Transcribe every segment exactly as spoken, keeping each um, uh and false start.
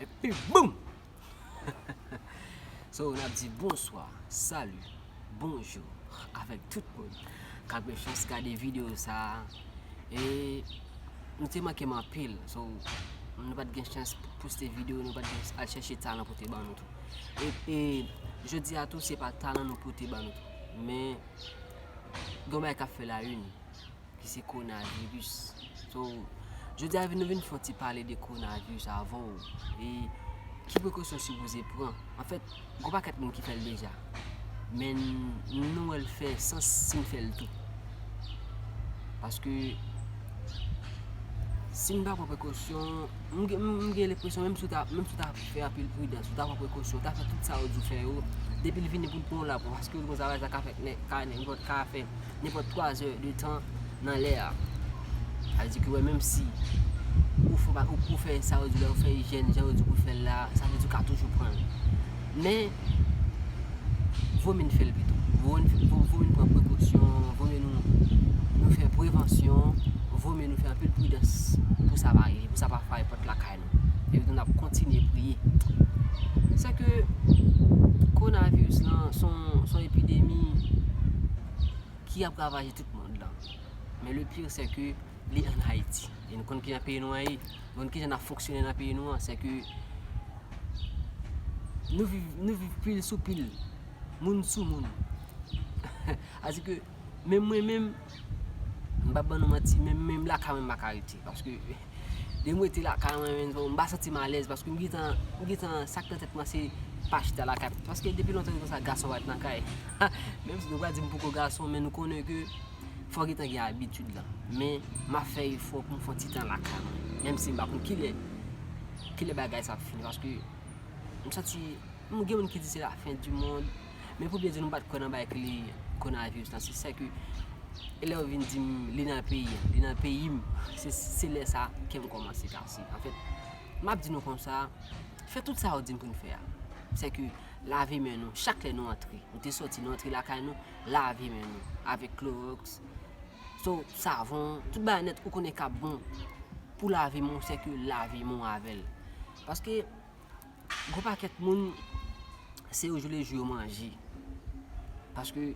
Epi boum! So, n ap di bonswa, sali, bonjou avèk tout moun k ap gen chans gade videyo sa a. E nou te manke m anpil. So, nou pa t gen chans poste videyo, nou pa t gen al chèche talan pote ban nou tou. E, e jodi a tou, se pa talan nou pote ban nou tou. Men, gen yon bagay k ap fè la une, ki se kowonaviris. So, jodi a nou vin fè yon ti pale de kowonaviris avè w. E ki prekosyon w sipoze pran? Anfèt, gen yon pakèt moun ki fè l deja. Men nou wè l fè sans si n fè l tou. Paske si n pa pran prekosyon, m gen, m gen lenpresyon, menm si w ta, menm si w ta fè anpil pridans, w ta pran prekosyon, w ta fè tout sa yo di w fè yo, depi l vini pou l pran w la, paske w konn sa, sa ka fè, ka, nenpòt, ka fè nenpòt twa zè de tan nan lè a. Sa vle di ke, wè, menm si ou fè, ou, ou fè sa yo di w la, ou fè ijèn jan yo di w pou fè l la, sa vle di w ka toujou pran l. Men, vo mye n fè l pito. Vo mye n, vo, vo mye n pran prekosyon, vo mye nou, nou fè prevansyon, vo mye nou fè anpil pridans pou sa pa rive, pou sa pa frape pòt lakay nou. Epi tou n ap kontinye priye. Se ke kowonaviris lan se yon, se yon epidemi ki ap ravaje tout mond lan. Men le pire, se ke li ann Ayiti. E nou konn kijan peyi nou an ye, nou konn kijan n ap fonksyone nan peyi nou an, se ke nou viv, nou viv pil sou pil, moun sou moun. Sa vle di ke menm mwen menm, m p ap ban nou manti, menm, menm lakay mwen m pa ka rete. Paske depi m rete lakay mwen, menm, m pa santi m alèz, paske m gentan, m gentan, sa k nan tèt mwen se pa chita lakay. Paske depi lontan se konsa gason pa t nan kay. Menm si nou pral di m poko gason, men nou konnen ke fò w gentan gen abitid lan. Men m ap fè efò pou m fè yon ti tan lakay mwen. Menm si m pa konn kilè, kilè bagay sa ap fini. Paske m santi, m gen moun ki di se la fen di mond. Men pou byen di, nou pa t kwè nan bagay ki rele kowonaviris lan. Se sa ke lè yo vin di m li nan peyi an, li nan peyi m, se, se lè sa kè m kòmanse kase. Anfèt, m ap di nou konsa, fè tout sa yo di n pou n fè a. Se ke lave men nou, chak lè nou antre. Nou te sòti, nou antre lakay nou, lave men nou avèk klowòks, so, savon, tout bagay nèt ou konnen k ap bon pou lave men w, se ke lave men w avè l. Paske, gon pakèt moun, se au jour le jour yo manje. Paske,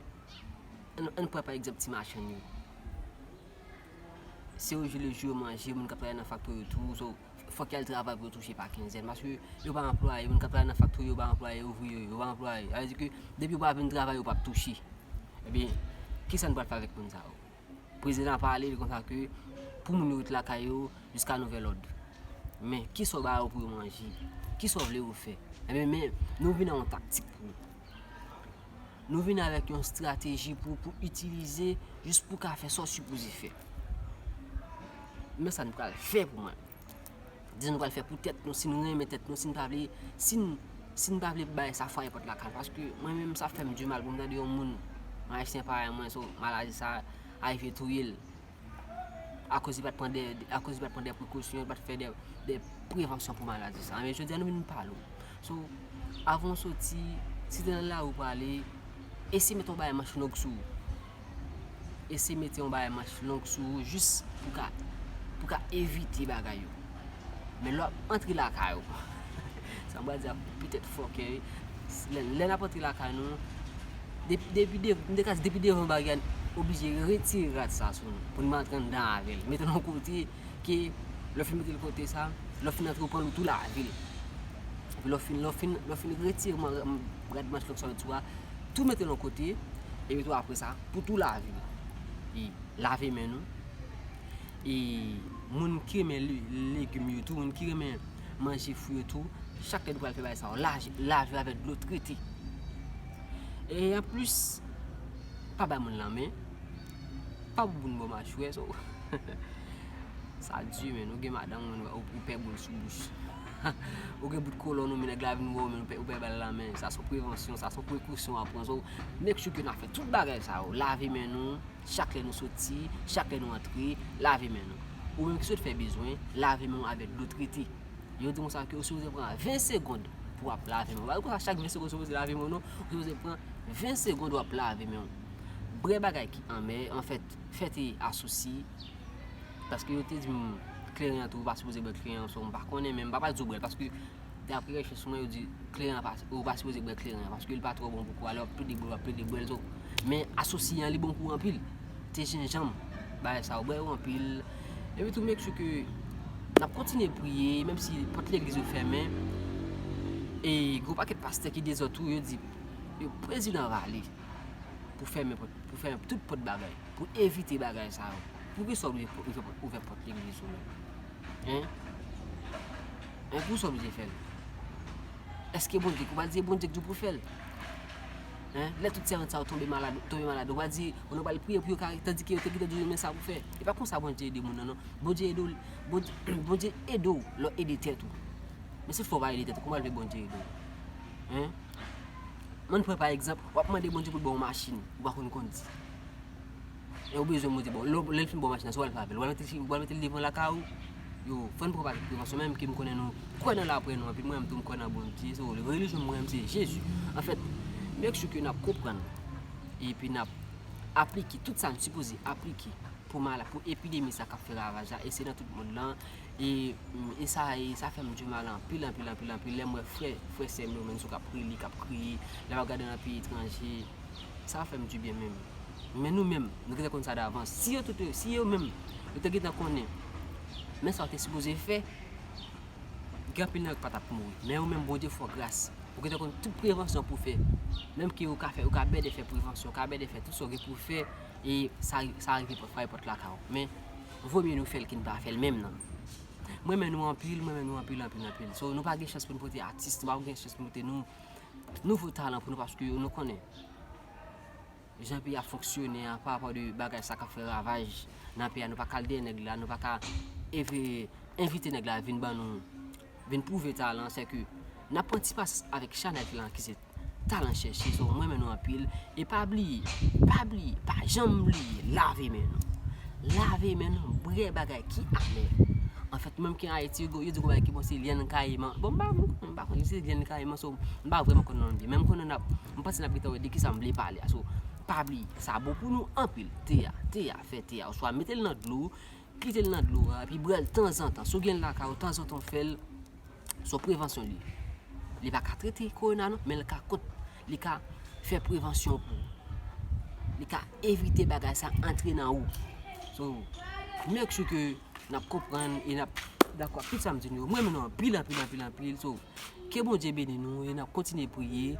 ann, ann pran pa egzanp ti machann yo. Se au jour le jour yo manje, moun k ap travay nan faktori yo tou, so, fòk y al travay pou yo touche pa kenzèn. Paske yo pa anplwaye, moun k ap travay nan faktori yo pa anplwaye, ouvriye yo, yo pa anplwaye. Sa vle di ke depi yo pa vin travay, yo p ap touche. Ebyen, kisa nou pral fè avèk moun sa yo? Prezidan pale, li konsa ke pou moun yo ret lakay yo jiska nouvèl òd. Men, kisa w ba yo pou yo manje? Kisa w vle yo fè? Ebyen, men, nou vin ak yon taktik pou yo. Nou vin avèk yon estrateji pou, pou itilize, jis pou ka fè sa w sipoze fè. Men sa n pral fè pou mwen. Di nou pral fè pou tèt nou, si nou renmen tèt nou, si n pa vle, si n, si n pa vle bay sa frape pòt lakay. Paske mwen menm, sa fè m di mal pou m tande yon moun, yon ayisyen parèy mwen, so, maladi sa rive touye l. Akoz li pa t pran de, de, akoz li pa t pran de prekosyon, li pa t fè de, de prevansyon pou maladi sa. Men jodi a, nou vin pale w. So, avan w soti, si w te nan lari w prale, eseye mete yon bagay manch long sou ou. Eseye mete yon bagay manch long sou ou, jis pou ka, pou ka evite bagay yo. Men lè w ap antre lakay ou, sa m pral di a petèt fòkè, lè, lè n ap antre lakay nou, depi, depi, depi, m te ka di depi devan bagay, n oblije retire rad sa sou nou, pou n pa antre anndan avè l. Mete l yon kote, ke lè w fin mete l kote sa, lè w fin antre, ou pran l, ou tou lave l. Epi lè w fin, lè w fin, lè w fin retire man-, rad manch long sa w sou a, tou mete l yon kote, epi tou apre sa, pou tou lave l. E lave men nou. E moun ki renmen le-, legim yo tou, moun ki renmen manje fwi yo tou, chak lè nou pral fè bagay sa yo, laj-, lave avèk dlo trete. E anplis, pa bay moun lanmen, pa bouboun bò machwè, so. Sa di, men, ou gen madanm ou, ou, ou pè boul sou bouch. Ou gen bout kolòn ou, men nèg la vin wè w, men ou pè, ou pè ba l lanmen. Sa se yon prevansyon, sa se yon prekosyon a pran. So, make sure ke n ap fè tout bagay sa yo. Lave men nou, chak lè nou soti, chak lè nou antre, lave men nou. Ou menm ki sot fè bezwen, lave men w avèk dlo trete. Yo di konsa ke ou sipoze pran ven segond pou w ap lave men w. Pa konsa chak ven segond ou sipoze lave men w, non. Ou sipoze pran ven segond w ap lave men w. Bwè bagay ki anmè, anfèt, fè te asousi. Paske yo te di m kleren an tou, ou pa sipoze bwè kleren an, so m pa konnen, men m pa pral di w bwè l, paske Dapre rechèch mwen, yo di kleren an pa, ou pa sipoze bwè kleren an, paske li pa twò bon pou kò a, lè w ap plede bwè l, w ap plede bwè l, so, men asosye an, li bon pou anpil. Te jenjanm, bagay sa yo, bwè yo anpil. Epi tou, make sure ke n ap kontinye priye, menm si pòt legliz yo fèmen. E gwo pakèt pastè ki dezòd tou, yo di, yo prezidan va ale pou fèmen pòt, pou fèmen tout pòt bagay, pou evite bagay sa yo. Poukisa w ouvè, ouvè, ouvè pòt legliz ou menm? Hein? Hein, poukisa w oblije fè l? Èske Bondye, ou pral di Bondye k di w pou fè l? Hein? Lè tout sèvant sa yo tonbe malad, tonbe malad, ou pral di, ou pral priye pou yo ka, tandike yo te gentan di w men sa pou fè. E pa konsa Bondye ede moun nan, non. Bondye ede w, Bondye, Bondye ede w lè w ede tèt ou. Men se fò w pa ede tèt ou, kòman l vle Bondye ede w? Hein? Ann pran pa egzanp, w ap mande Bondye pou l ba w machin, ou pa konn kondi. E ou bezwen Bondye, bon, lè, lè l fin ba w machin nan, sa w al fè avè l? W al mete l, w al mete l devan lakay ou? Yo, fò n pran pa prevansyon, menm ke m konnen nou kwè nan lapriyè nou anpil, mwen menm tou m kwè nan Bondye, so, relijyon mwen menm se Jezi. Anfèt, make sure ke n ap konprann, epi n ap aplike tout sa n sipoze aplike pou mala-, pou epidemi sa k ap fè ravaj la, e se nan tout mond lan. E, e sa, e sa fè m du mal anpil, anpil, anpil, anpil. Lè m wè frè, frè sè m yo, menm si yo k ap rele, k ap kriye, lè m ap gade nan peyi etranje, sa fè m du byen menm. Men nou menm, nou gentan konn sa davans. Si yo tout, si yo menm, yo te gentan konnen, men sa yo te sipoze fè, gen anpil nan yo k pa t ap mouri. Men ou menm, Bondye fè w gras. Ou gentan konn tout prevansyon pou w fè. Menm ke ou ka fè, ou ka bèdè fè prevansyon, ou ka bèdè fè tout sa w gen pou w fè, e sa, sa rive frape pòt lakay ou. Men, vomye nou fè l ke n pa fè l menm nan. Mwen renmen nou anpil, mwen renmen nou anpil, anpil, anpil. So, nou pa gen chans pou nou pote atis, nou pa gen chans pou nou pote nou, nouvo talan pou nou, paske nou konnen jan peyi a fonksyone a, pa rapò de bagay sa k ap fè ravaj nan peyi a, nou pa ka al dèyè nèg la, nou pa ka eve-, envite nèg la vin ban nou, vin pwouve talan, se ke n ap pran ti pasyans avèk chanèl lan ki se Talan Chèche. So, mwen renmen nou anpil, e pa bliye, pa bliye, pa janm bliye lave men nou. Lave men nou, bwè bagay ki amè. Anfèt, menm ki Ayiti, yo, yo di gon bagay ki bon, se lyann kayiman. Bon, m pa, m pa konn, se lyann kayiman, so, m pa vrèman konn non l byen. Men m konnen n ap, m panse n ap gentan wè de kisa m vle pale a. So, pa bliye, sa bon pou nou anpil. Te a, te a, fè te a. Oswa mete l nan dlo, kite l nan dlo a, epi bwè l tanzantan. Si w gen l lakay ou, tanzantan w fè l, se yon prevansyon li ye. Li pa ka trete kowona non, men li ka kont, li ka fè prevansyon pou ou. Li ka evite bagay sa antre nan ou. So, make sure ke n ap konprann e n ap dakò ak tout sa m di nou yo. Mwen renmen nou anpil, anpil, anpil, anpil. So, ke Bondye beni nou e n ap kontinye priye,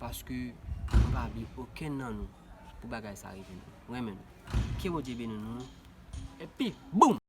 paske nou pa bliye okenn nan nou pou bagay sa rive nou. Mwen renmen nou. Ke Bondye beni nou. Epi, boum!